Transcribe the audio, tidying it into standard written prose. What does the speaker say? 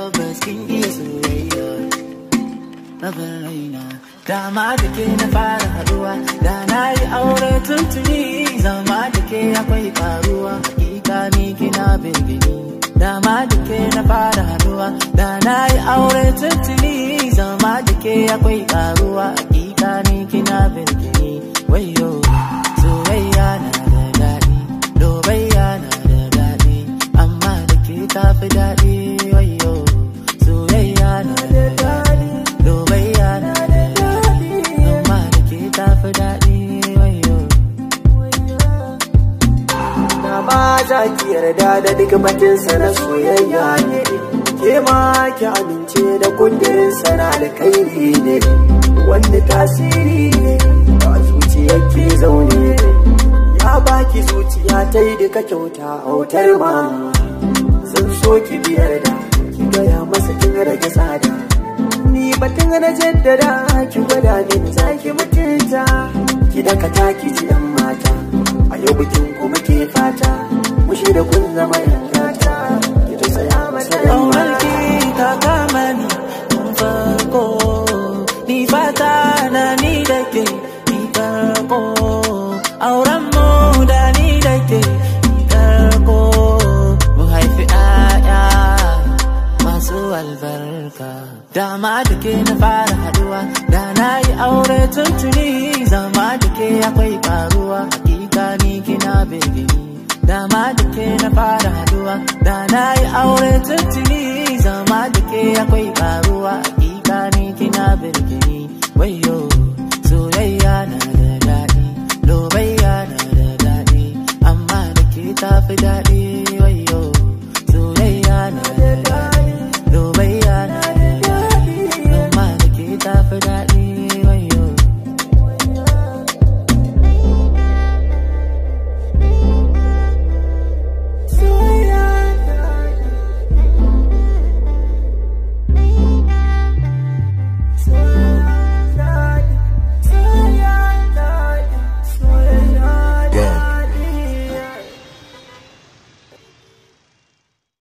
Tabbas kin iya soyayya, rabin raina. Dama da ke na fara haduwa, da na yi aure tuntuni. Zama da ke akwai karuwa, hakika ni kina birgini. Dama da ke na fara haduwa, da na yi aure tuntuni. Zama da ke akwai karuwa, hakika ni kina birgini. Wayo, soyayya na da daɗi, lobayya na da daɗi, amma da ke tafi daɗi. Wayo, soyayya na da daɗi, lobayya na da daɗi, amma da ke tafi daɗi. Wayo. Na ba za ki yarda da duk batinsa na soyayya ne, ke ma ki amince da kudirinsa na alkhairi ne, wanda tasiri ne a zuciyar ke zaune. Ya baki zuciya ta yi duka kyauta autar ma. Zan so ki biyar da ki gaya masa kin rage tsada. Ni batun na jaddada ki gwada min za ki mutunta. Ki dakata ki ji yan mata, a yau bikin ku muke fata. Mu shirya kun zama yan gata, ki tausaya masa yan Ƙaunarki mata. Ta kama ni tun farko, ni fata na ni da ke, ni farko. Auren mu da ni da ke, ni farko. Mu haifi 'ya'ya masu albarka. Dama da ke na fara haduwa, da na yi aure tuntuni. Zama da ke akwai karuwa, hakika ni kina birgini. Dama da ke na fara haduwa, da na yi aure tuntuni. Zama da ke akwai karuwa, hakika ni kina birgini. Wayo.